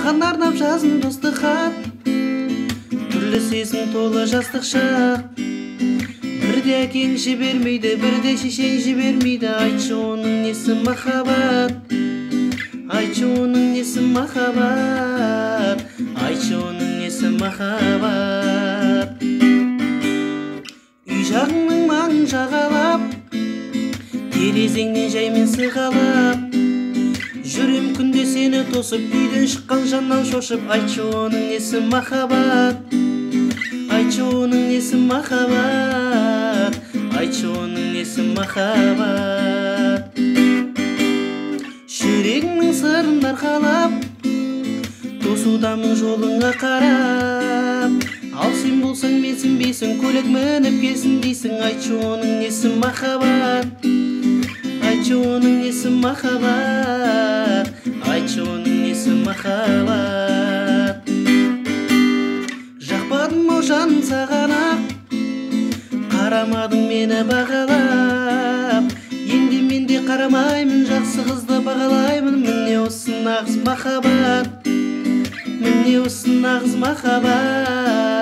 Саған арнап жаздым достық хат, түрлі сезім толы жастық шақ. Бірде әкең жібермейді, бірде шешең жібермейді. Айтшы, оның несі махаббат? Айтшы, оның несі махаббат? Айтшы, оның несі махаббат? Үй жағыңның маңын жағалап, терезеңнен жаймен сығалап, жүрем күнде сені тосып, үйден шыққан жаннан шошып. Айтшы, оның несі махаббат? Айтшы, оның несі махаббат? Айтшы, оның несі махаббат? Жүрегіңнің сырын арқалап, тосудамын жолыңа қарап. Ал сен болсаң менсінбейсің, көлік мініп келсін дейсің. Айтшы, оның несі махаббат? Айтшы, оның несі махаббат? Айтшы, оның несі махаббат? Жақпадым ау жаным саған ақ, қарамадың мені бағалап. Енді мен де қарамаймын, жақсы қызды бағалаймын. Міне осы нағыз махаббат, міне осы нағыз махаббат.